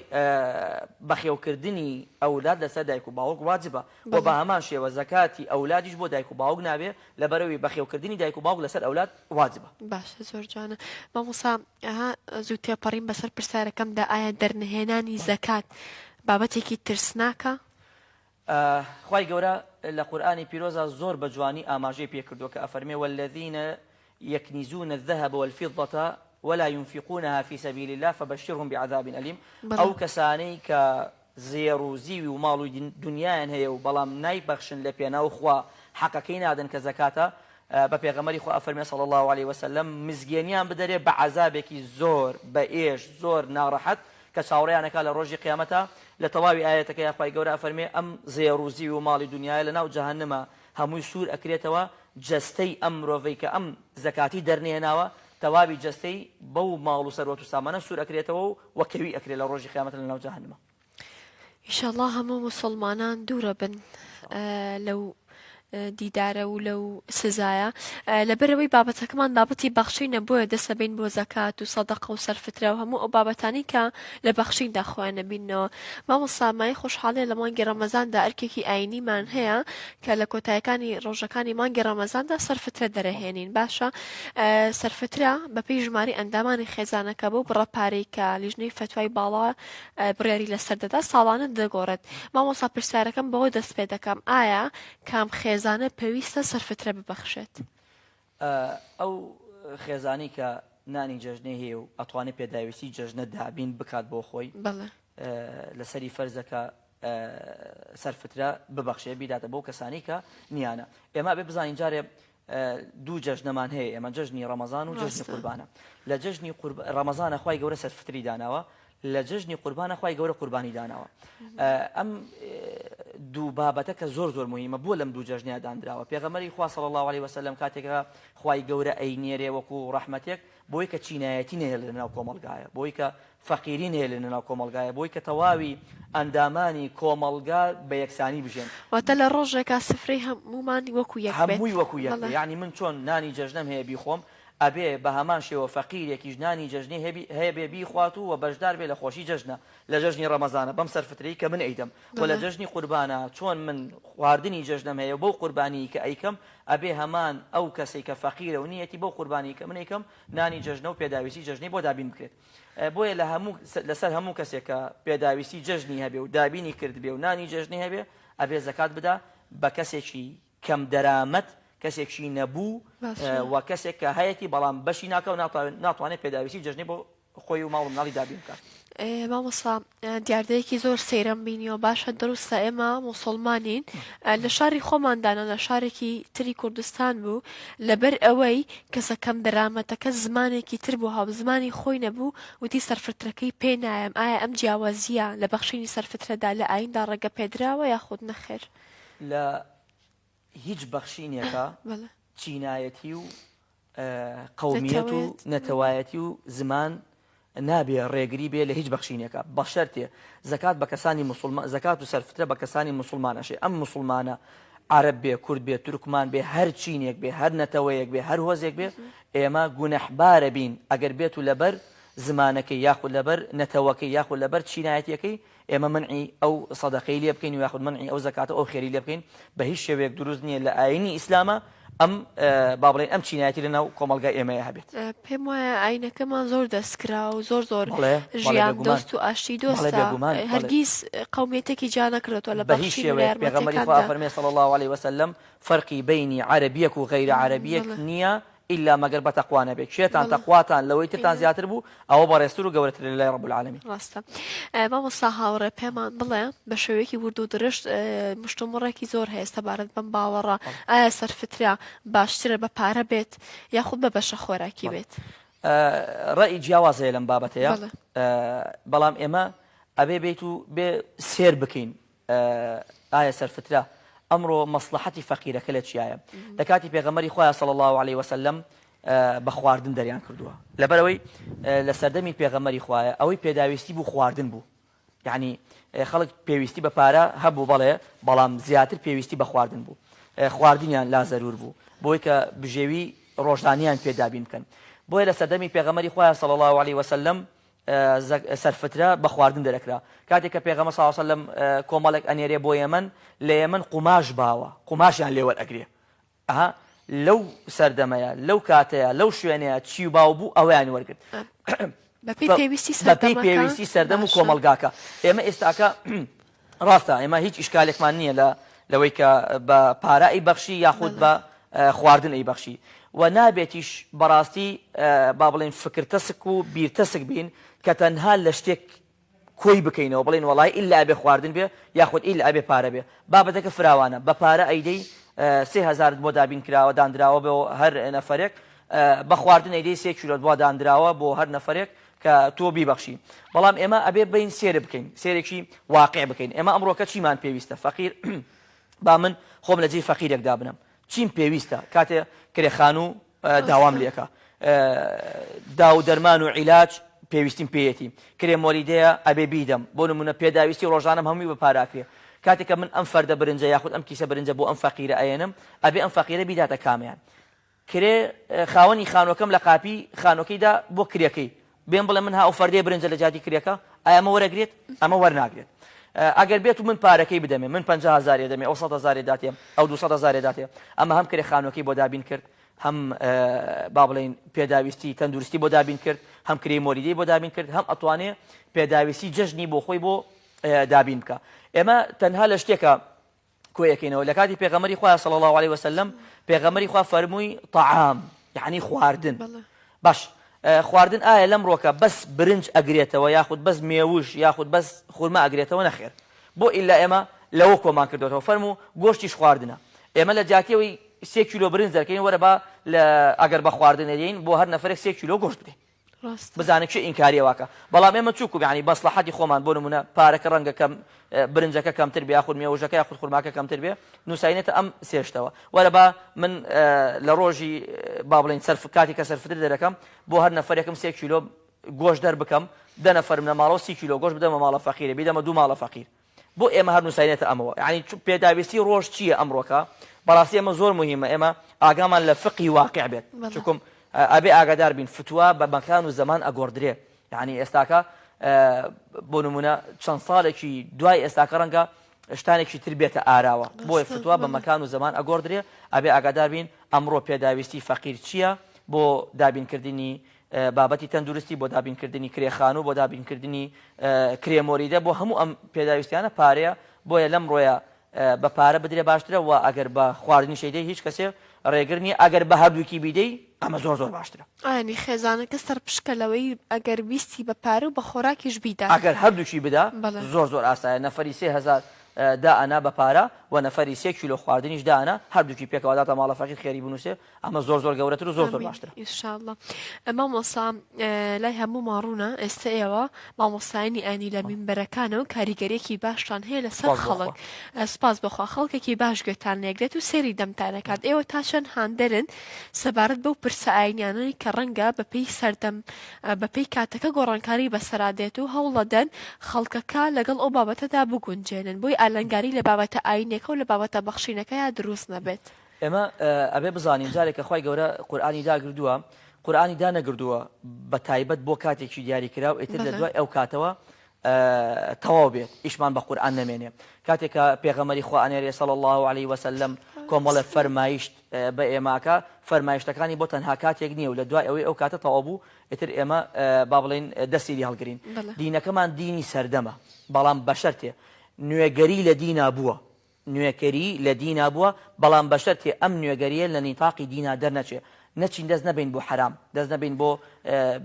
بەخێوکردنی ئەولاد لەسەر دایک و باوک واجبە. وە بە هەمان شێوە زەکاتی ئەولادیش بۆ دایک و باوک نابێ لەبەرئەوی بەخێوکردنی دایک و باوک لەسەر ئەولاد واجبە. باشە زۆر جوانە مامۆستا ئەها زوو تێپەڕیم بەسەر پرسیارەکەمدا ئایا دەرنەهێنانی زەکات بابەتێکی ترسناکە؟ خوای گەورە لە قورئانی پیرۆزا زۆر بە جوانی ئاماژەی پێ کردووە کە ئەفەرمێ والذین یکنزون الذهب والفضة ولا ينفقونها في سبیل اللە فبشرهم بعذاب الیم ئەو کەسانەی کە زێڕ و زیوی و ماڵ و دونیایان هەیە و بەڵام نایبەخشن لە پێناو خوا حەقەکەی نادەن کە زەکاتە بە پێغەمبەری خوا ئەفەرمێ صلی اللە علیە وسلم مزگێنیان بدەرێ بە عەزابێکی زۆر بە ئێش زۆر ناڕەحەت کە چاوەڕێیان ئەکا لە ڕۆژی قیامەتا، لە تەواوی ئایەتەکەیا خوای گەورە ئەفەرموێ ئەم زێڕ و زیو و ماڵی دونیایە لەناو جەهەنمە هەمووی سوور ئەکرێتەوە، جەستەی ئەم مرۆڤەی کە ئەم زەکاتی دەرنەهێناوە تەواوی جەستەی بەو ماڵ و سەروەت و سامانە سوور ئەکرێتەوە و وە کەوی ئەکرێ لە ڕۆژی قیامەت لەناو جەهەنمە. ئیشەڵا هەموو موسڵمانان دوورەبن لەو دیدارە و لەو سزایە لەبەرئەوەی بابەتەکەمان بابەتی بەخشینە بۆیە دەسەبین بۆ زەکات و سەدەقە و سەرفترە و هەموو ئەو بابەتانی کە لە بەخشیندا خۆیان نەبینەوە مامۆستا مایەی خۆشحاڵیە لە مانگی ڕەمەزاندا ئەرکێکی ئاینیمان هەیە کە لە کۆتایەکانی ڕۆژەکانی مانگی ڕەمەزاندا سەرفترە دەرەهێنین باشە سەرفترە بەپێی ژماری ئەندامانی خێزانەکە بۆ بڕە پارەی کە لیژنەی فەتوای باڵا بڕیاری لەسەر دەدا ساڵانە دەگۆڕێت مامۆستا پرسیارەکەم بەوە دەست پێ دەکەم ئایا کام خێزانە پێویستە سەرفترە ببەخشێت؟ ئەو خێزانەی کە نانی جەژنەی هەیە و ئەتوانێت پێداویستی جەژنە دابین بکات بۆ خۆی لەسەری فەرزە کە سەرفترە ببەخشێ بیداتە بۆ کەسانی کە نیانە ئێمە بێ بزانین جارێ دوو جەژنەمان هەیە ئێمە جەژنی ڕەمەزان و جەژنی قوربانە لە جەژنی ڕەمەزانە خوای گەورە سەرفتری داناوە لە جەژنی قوربانە خوای گەورە قوربانی داناوە ئەم دوو بابەتە کە زۆر زۆر مهمە بۆ لەم دوو جەژنیا دانراوە پێغەمبەری خوا صلی الله علیه وسلم کاتێکە خوای گەورە ئەینێرێ وەکو ڕەحمەتێک بۆی کە چینایەتی نەهێڵێ لەناو کۆمەڵگایە، بۆی کە فەقیری نەهێلێ لەناو کۆمەڵگایە، بۆی کە تەواوی ئەندامانی کۆمەڵگا بە یەکسانی بژێن. واتە لە ڕۆژێکا سفرەی هەموومان وەکو یەک بێت. هەمووی وەکو یەک بێ. یەعنی من چۆن نانی جەژنەم هەیە بیخۆم، ئەبێ بە هەمان شێوە فەقیرێکیش نانی جەژنەی هەیە بێ بیخوات و بەشدار بێ لە خۆشی جەژنە، لە جەژنی ڕەمەزانە بەم سەرفترەی کە من ئەیدەم و لە جەژنی قوربانا چۆن من خواردنی جەژنەم هەیە و بەو قوربانیی کە ئەیکەم ئەبێ هەمان ئەو کەسەی کە فەقیرە و نییەتی بەو قوربانیی کە من ئەیکەم نانی جەژنە و پێداویستی جەژنەی بۆ دابین بکرێت بۆیە لە هەموو لەسەر هەموو کەسێک کە پێداویستی جەژنی هەبێ و دابینی کردبێ و نانی جەژنی هەبێ ئەبێ زەکات بدا بە کەسێکی کەم دەرامەت کەسێکی نەبوو و کەسێک کە هەیەتی بەڵام بەشی ناکە و ناتوانێت پێداویستی جەژنی بۆ خۆی و ماڵ و مناڵی دابین بکات. مامۆستا دیاردەیەکی زۆر سەیرم بینیوە باشە دروستە ئێمە موسڵمانین لە شاری خۆماندانە لە شارێکی تری کوردستان بوو لەبەر ئەوەی کەسە کەم دەرامەتەکە زمانێکی تر بوو هاوزمانی خۆی نەبوو وتی سەرفترەکەی پێ نایەم ئایا ئەم جیاوازیە لە بەخشینی سەرفترەدا لە ئایندا ڕێگە پێدراوە یاخود نەخێر؟ لە هیچ بەخشینێکا چینایەتی و قەومیەت و نەتەوایەتی و زمان نابێ ڕێگری بێ لە هیچ بەخشینێکە بە شەرتێ زەکات بە کەسانی موسڵمان زەکات و سەرفترە بە کەسانی موسڵمان ئەشێ ئەم موسڵمانە عەرەب بێ کورد بێ تورکمان بێ هەر چینێک بێ هەر نەتەوەیەک بێ هەر هۆزێک بێ ئێمە گونەحبارە بین ئەگەر بێت و لەبەر زمانەکەی یاخود لەبەر نەتەوەکەی یاخود لەبەر چینایەتیەکەی ئێمە مەنعی ئەو سەدەقەی لێ بکەین و یاخود مەنعی ئەو زەکاتە و ئەو خێرەی لێ بکەین بە هیچ شێوەیەک دروست نییە لە ئایینی ئیسلاما ئەم با بڵێین ئەم چینایەتی لە ناو کۆمەڵگای ئێمەیا هەبێت. پێم وایە ئایینەکەمان زۆر دەستکرا و زۆر زۆر بەڵێ بەڵێ ژیان بێگومان دۆست و ئاشتی بەڵێ دۆستە بێگومان بەڵێ هەرگیز قەومیەتێکی جیا نەکردۆتەوە لە بە هیچ بەخشین و لە شێوەیەک پێغەمبەری خوا یارمەتیەکاندا. ئەفەرمێ صلی اللە علیە وسلم فەرقی بەینی عەرەبیەک و غەیرە عەرەبیەک بەڵێ. نییە ئیلا مەگەر بە تەقوا نەبێت، کێتان بەڵێ تەقواتان لەوەی ترتان ئیلا. زیاتر بوو ئەوە بەڕێزتر و گەورەترە لەلای رب العالمین. ڕاستە مامۆستا هاوڕێ پێمان بڵێ بە شێوەیەکی ورد و درشت مشتومڕێکی زۆر هەیە سەبارەت بەم باوەڕە بەڵێ. ئایا سەرفترە باشترە بە پارە بێت یاخود بە بەشە خۆراکی بەڵێ. بێت؟ ڕەئی جیاواز هەیە لەم بابەتەیا بەڵێ. بەڵام ئێمە ئەبێ بێیت و بێ سێر بکەین ئایا سەرفترە ئەمڕۆ مەسڵەحەتی فەقیرەکە لە چیایە؟ لە کاتی پێغەمبەری خوایە صلی اللە علیە وسلم بە خواردن دەریان کردووە لەبەرئەوەی لە سەردەمی پێغەمبەری خوایە ئەوەی پێداویستی بوو خواردن بوو یعنی خەڵک پێویستی بە پارە هەبوو بەڵێ بەڵام زیاتر پێویستی بە خواردن بوو. خواردنیان لا زەرور بوو بۆی کە بژێوی ڕۆژانیان پێ دابین بکەن بۆیە لە سەردەمی پێغەمبەری خوایە صلی اللە علیە وسلم سەرفترە بە خواردن دەرەکرا کاتێک کە پێغەمبەر صلی اللە علیە وسلم کۆمەڵێک ئەنێرێ بۆ یەمەن لە یەمەن قوماش باوە قوماشیان لێ وەرئەگرێ ئەها لەو سەردەمەیە لەو کاتەیە لەو شوێنەیە چی باو بوو ئەوەیان وەرگرت بەپێی پێویستی بەپێی سەردەمەکە پێویستی سەردەم و باشە کۆمەڵگاکە ئێمە ئێستاکە ڕاستە ئێمە هیچ ئیشکالێکمان نییە لە لەوەی کە بە پارە ئەیبەخشی یاخود بەڵێ. بە خواردن ئەیبەخشی و نابێتیش بەڕاستی با بڵێین فکر تەسک و بیر تەسک بین کە تەنها لە شتێک کۆی بکەینەوە بڵێین وەڵای ئیلا ئەبێ خواردن بێ یاخود ئیلا ئەبێ پارە بێ بابەتەکە فراوانە بە پارە ئەیدەی سێ هەزارت بۆ دابین کراوە داندراوە بۆ هەر نەفەرێک بە خواردن ئەیدەی سێ کیلۆت بۆ داندراوە بۆ هەر نەفەرێک کە تۆ بیبەخشی بەڵام ئێمە ئەبێ بین سێرە بکەین سێرێکی واقع بکەین ئێمە ئەمڕۆکە چیمان پێویستە فەقیر با من خۆم لە جێی فەقیرێک دابنم چیم پێویستە کاتێ کرێ خانوو داوام لێکە داو دەرمان و عیلاج پێویستیم پێیەتی کرێ مۆلیدەیە ئەبێ بیدەم بۆ نمونە پێداویستی ڕۆژانم هەمووی بە پاراکرێ کاتێک کە من ئەم فەردە برنجە یاخود ئەم کیسە برنجە بۆ ئەم فەقیرە ئەیەنم ئەبێ ئەم فەقیرە بیداتە کامیان کرێ خاوەنی خانوەکەم لە قاپی خانوەکەیدا بۆ کرێکەی بێم بڵێم من ها ئەو فەردەیە برنجە لە جیاتی کرێکە ئایا ئەمە وەرەگرێت ئەمە وەرناگرێت ئەگەر بێت و من پارەکەی بدەمێ من 50 هەزارێ دەمێ ئەو 100 هەزارێ داتێ ئەو 200 هەزارێ داتێ ئەمە هەم کرێ خانوەکەی بۆ دابین کرد هەم با بڵێین پێداویستی تەندروستی بۆ دابین کرد هەم کرێی مۆلیدەی بۆ دابین کرد هەم ئەتوانێ پێداویستی جەژنی بۆ خۆی بۆ دابین بکە ئێمە تەنها لە شتێکە کۆیەکەینەوە لە کاتی پێغەمبەری خوایە صلی اللە علیە وسلم پێغەمبەری خوا فەرمووی طعام یعنی خواردن باش خواردن ئایا لەم ڕۆکە بەس برنج ئەگرێتەوە یاخود بەس مێوژ یاخود بەس خورما ئەگرێتەوە نەخێر بۆ ئیلا ئێمە لەوە کۆمان کردوێتەوە فەرموو گۆشتیش خواردنە ئێمە لە جیاتیەوەی سێ کیلۆ برنج دەرکەین وەرە با لە ئەگەر بە خواردن ئەدەین بۆ هەر نەفرێک سێ کیلۆ گۆشت بدەین ڕاستە. بزانە کێ ئینکاری ئەوە ئەکا بەڵام ئێمە چوکو یانی مەسڵەحەتی خۆمان بۆ نمونە پارەکە ڕەنگە کەم برنجەکە کەمتر بێ یاخود مێوژەکە یاخود خورماکە کەمتر بێ نوساینێتە ئەم سێ شتەوە وەرە با من لە ڕۆژی با بڵێین سەرف کاتی کە سەرفتر دەرەکەم بۆ هەر نەفەرێکم سێ کیلۆ گۆشت دەربکەم دە نەفەرم لە ماڵەوە سی کیلۆ گۆشت بدەمە ماڵە فەقیرە بیدەمە دوو ماڵە فەقیر بۆ ئێمە هەر نوساینێتە ئەمەوە یانی پێداویستی ڕۆژ چییە ئەمڕۆکە بەڕاستی ئەمە زۆر مهمە ئێمە ئاگامان لە فقهی واقع بێت چکم ئەبێ ئاگادار بین فتوا بە مەکان و زەمان ئەگۆڕدرێ یعنی ئێستاکە بۆ نمونە چەند ساڵێکی دوای ئێستاکە ڕەنگە شتانێکی تر بێتە ئاراوە بۆیە فتوا بە مەکان و زەمان ئەگۆڕدرێ ئەبێ ئاگادار بین ئەمڕۆ پێداویستی فەقیر چییە بۆ دابینکردنی بابەتی تەندروستی، بۆ دابینکردنی کرێ خانوو، بۆ دابینکردنی کرێ مۆلیدە، بۆ هەموو ئەم پێداویستیانە پارەیە، بۆیە لەمڕۆیە بە پارە بدرێ باشترە و ئەگەر بە خواردنیش ئەیدەی هیچ کەسێ ڕێگر نییە، ئەگەر بە هەردووکی بیدەی ئەمە زۆر زۆر باشترە. یانی خێزانەکە سەرپشکە لەوەی ئەگەر ویستی بە پارە و بە خۆراکیش بیدات. ئەگەر هەردووکی بدا زۆر زۆر ئاسایە، نەفەری 3000 دائەنا بە پارە و نەفەری سێ کیلۆ خواردنیش دائەنا، هەردووکی پێکەوە داتە ماڵە فەقیر خێری بنووسێ ئەمە زۆر زۆر گەورەتر و زۆر زۆر ئامین باشترە. ان شاء اللە مامۆستا لای هەموومان ڕوونە ئێستە ئێوە مامۆستایانی ئاینی لە مینبەرەکانەوە کاریگەریەکی باشتان هەیە لەسەر سوپاس بۆ خەڵک خوا. سوپاس بۆ خوا خەڵکێکی باش گوێتان لێگرێت و سەیری دەمتان ئەکات ئێوە تا چەند هاندەرن سەبارەت بەو پرسە ئاینیانەی کە ڕەنگە بەپێی سەردەم بەپێی کاتەکە گۆڕانکاری بەسەرا دێت و هەوڵەدەن خەڵکەکە لەگەڵ ئەو بابەتەدا بگونجێنن بۆی ئالنگاری لە بابەتە ئاینیەکە و لە بابەتە بەخشینەکەیا دروست نەبێت. ئێمە ئەبێ بزانین جارێک کە خوای گەورە قورئانی داگردووە قورئانی دانەگردووە بە تایبەت بۆ کاتێکی دیاری کراو ئیتر لە دوای ئەو کاتەوە تەواو بێت ئیشمان بە قورئان نەمێنێ کاتێک کە پێغەمەری خوا ئەنێرێ صلی الله علیه وسلم کۆمەڵە فەرمایشت بە ئێماکە فەرمایشتەکانی بۆ تەنها کاتێک نییە و لە دوای ئەوەی ئەو کاتە تەواو بوو ئیتر ئێمە با بڵێین دەستی لێ هەڵگرین دینەکەمان دینی سەردەمە بەڵام بەشەرتێ نوێگەری لە دینا بووە نوێکەری لە دینا بووە، بەڵام بەشەرتێ ئەم نوێگەرییە لە نیتاقی دینا دەرنەچێ، نەچین دەست نەبەین بۆ حەرام، دەست نەبەین بۆ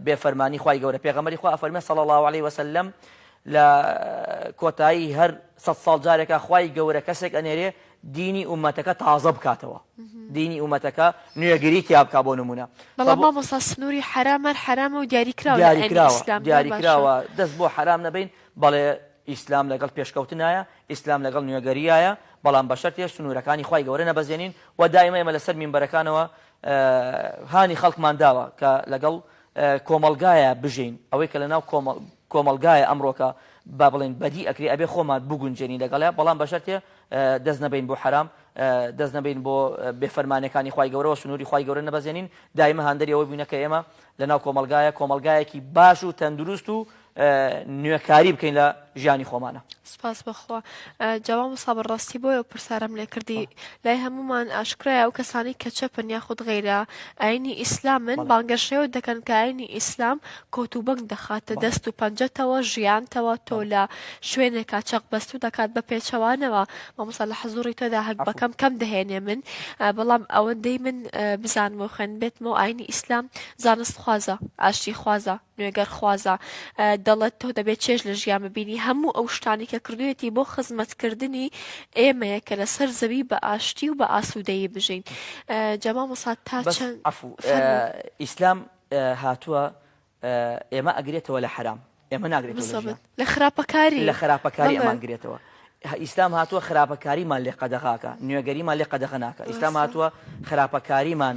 بێ فەرمانی خوای گەورە، پێغەمبەری خوا ئەفەرمێ صلی اللە علیە وسلم لە کۆتایی هەر سەد ساڵ جارێکا خوای گەورە کەسێک ئەنێرێ دینی ئومەتەکە تازە بکاتەوە، دینی ئومەتەکە نوێگەری تیا بکا بۆ نمونە. بەڵام مامۆستا سنووری حەرام هەر حەرامە و دیاریکراوە لە ئاینی ئیسلامدا، باشە. دیاریکراوە دەست بۆ حەرام نەبەین، بەڵێ ئیسلام لەگەڵ پێشکەوتنایە، ئیسلام لەگەڵ نوێگەریایە، بەڵام بەشەرتێ سنوورەکانی خوای گەورە نەبەزێنین و دایمە ئێمە لەسەر مینبەرەکانەوە هانی خەڵکمان داوە کە لەگەڵ کۆمەڵگایە بژین، ئەوەی کە لەناو کۆمەڵگایە ئەمڕۆکە با بڵێین بەدی ئەکرێ ئەبێ خۆمان بگونجێنین لەگەڵیا، بەڵام بەشەرتێ. دەست نەبەین بۆ حەرام، دەست نەبەین بۆ بێفەرمانیەکانی خوای گەورەوە، سنووری خوای گەورە نەبەزێنین، دایمە هاندەری ئەوە بووینە کە ئێمە لەناو کۆمەڵگایە کۆمەڵگایەکی باش و تەندروست و نوێکاری بکەین لە ژیانی خۆمانە. سپاس بۆ خوا. جا مامۆستا بەڕاستی بۆیە ئەو پرسیارەم لێ کردی لای هەموومان ئاشکرایە ئەو کەسانەی کە چەپن یاخود غەیرە ئاینی ئیسلامن بانگەشەیەوە دەکەن کە ئاینی ئیسلام کۆت و بەنگ دەخاتە دەست و پەنجەتەوە ژیانتەوە تۆ لە شوێنێکا چەق بەستوو دەکات بە پێچەوانەوە مامۆستا لە حزوڕی تۆدا هەگبەکەم کەم دەهێنێ من بەڵام ئەوەندەی من بزانم و خوێندبێتمەوە ئاینی ئیسلام زانست خوازە ئاشتی خوازە نوێگەرخوازە دەڵێت تۆ دەبێت چێژ لە ژیان ببینی هەموو ئەو شتانی کە کردوێتی بۆ خزمەتکردنی ئێمەیە کە لەسەر زەوی بە ئاشتی و بە ئاسوودەیی بژین جا مامۆستا تا چەند ئیسلام هاتووە ئێمە ئەگرێتەوە لە حەرام ئێمە ناگرێتەوە لە خراپەکاری لە خراپەکاری ئەمان گرێتەوە ئیسلام هاتووە خراپەکاریمان لێ قەدەغاکە نوێگەریمان لێ قەدەغە ناکە ئیسلام هاتووە خراپەکاریمان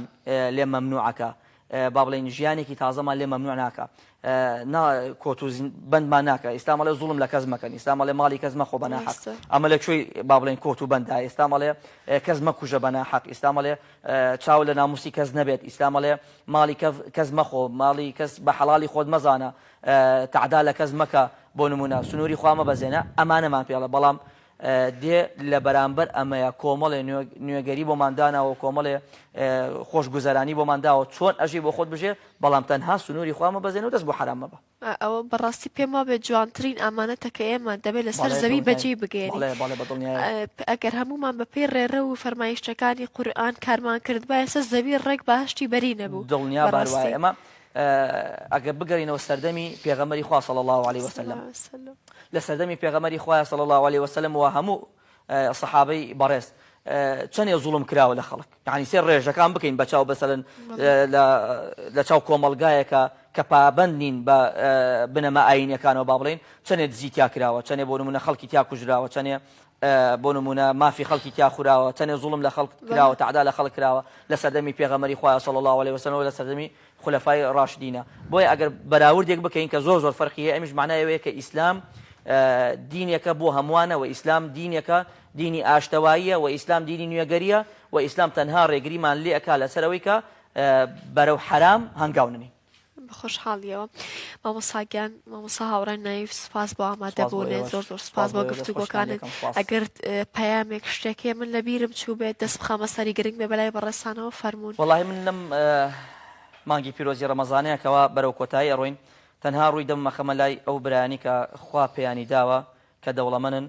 لێ مەمنوعەکە با بڵێین ژیانێکی تازەمان لێ مەمنوع ناکا نا کۆت و بەندمان ناکا ئیسلام ئەڵێ زوڵم لە کەس مەکەن ئیسلام ئەڵێ ماڵی کەس مەخۆ بە ناحەق ئەمە لە کوێی با بڵێین کۆت و بەندا ئیسلام ئەڵێ کەس مەکوژە بە ناحەق ئیسلام ئەڵێ چاو لە ناموسی کەس نەبێت ئیسلام ئەڵێ ماڵی کەس مەخۆ ماڵی کەس بە حەڵاڵی خۆت مەزانە تەعدا لە کەس مەکە بۆ نمونە سنووری خوا مەبەزێنە ئەمانەمان پێڵە بەڵام دێ لە بەرامبەر ئەمەیا کۆمەڵێ نوێگەری بۆمان داناوە و کۆمەڵێ خۆشگوزەرانی بۆمان داوە چۆن ئەژی بۆ خۆت بژێ بەڵام تەنها سنووری خوا مەبەزێنە و دەست بۆ حەرام مەبە. ئەوە بەڕاستی پێم وابێت جوانترین ئامانەتە کە ئێمە دەبێت لەسەر زەوی بەجێی بگەیەنین. بەڵێ بەڵێ بە دڵنیایەوە. ئەگەر هەموومان بەپێی ڕێڕەو و فەرمایشتەکانی قورئان کارمان کردبایە سەر زەوی ڕێک بەهەشتی بەری نەبوو. دڵنیا بە هەر وایە ئێمە ئەگەر بگەڕینەوە سەردەمی پێغەمبەری خوا صلی اللە علیە وسلم لە سەردەمی پێغەمبەری خوایە صلی اللە علیە وسلم و هەموو سەحابەی بەڕێز چەندێ زوڵم کراوە لە خەڵک یعنی سێ ڕێژەکان بکەین بە چاو بەسەرن لە چاو کۆمەڵگایەکە کە پابند نین بە بنەما ئاینەکانەوە با بڵین چەندێ دزی تیا کراوە چەندێ بۆ نمونە خەڵکی تیا کوژراوە چەندێ بۆ نمونە مافی خەڵکی تیا خوراوە چەندێ زوڵم لە خەڵک کراوە تەعدا لە خەڵک کراوە لە سەردەمی پێغەمبەری خوایە صلی اللە علیه وسلم و لە سەردەمی خولەفای ڕاشدینە بۆیە ئەگەر بەراوردێک بکەین کە زۆر زۆر فەرقی هەیە ئەمیش معنای ئەوەیە کە ئیسلام دینێکە بۆ هەمووانە و ئیسلام دینێکە دینی ئاشتەواییە و ئیسلام دینی نوێگەریە و ئیسلام تەنها ڕێگریمان لێ ئەکا لەسەر ئەوەی کە بەرەو حەرام هەنگاو نەنێین. بە خۆشحاڵیەوە مامۆستا گیان مامۆستا هاوڕێ نایف سپاس بۆ ئامادە بوونێ زۆر زۆر سپاس بۆ گفتوگۆکانت ئەگەر پەیامێک شتێک هەیە من لە بیرم چوو بێت دەست بخەمە سەری گرنگ بێ بەلای بەڕێزتانەوە فەرموون. وەڵاهی من لەم مانگی پیرۆزی ڕەمەزانەیە کەوا بەرەو کۆتایی ئەڕۆین تەنها ڕووی دەمم ئەخەمە لای ئەو برایانی کە خوا پێیانی داوە کە دەوڵەمەنن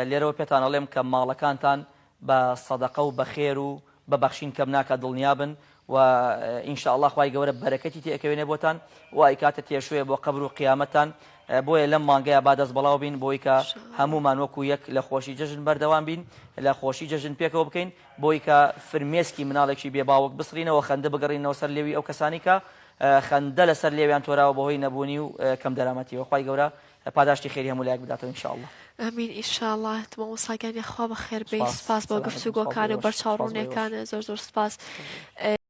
لێرەوە پێتان ئەڵێم کە ماڵەکانتان بە سەدەقە و بە خێر و بە بەخشین کەم ناکات دڵنیابن و ان شاء اللە خوای گەورە بەرەکەتی تێ ئەکەوێنێ بۆتان و ئەیکاتە تێشوێ بۆ قەبر و قیامەتتان بۆیە لەم مانگەیا با دەست بەڵاو بین بۆی کە هەموومان وەکو یەک لە خۆشی جەژن بەردەوام بین لە خۆشی جەژن پێکەوە بکەین بۆی کە فرمێسکی مناڵێکی بێ باوک بسڕینەوە خەندە بگەڕینەوە سەر لێوی ئەو کەسانی کە خەندە لەسەر لێویان تۆراوە بەهۆی نەبوونی و کەم دەرامەتیەوە خوای گەورە پاداشتی خێری هەموو لایەک بداتەوە ان شاء اللە. ئامین ان شاء اللە مامۆستا گیان یاخوا بەخێربێی سوپاس بۆ گفتوگۆکان و بەرچاوڕوونیەکانت زۆر زۆر سوپاس.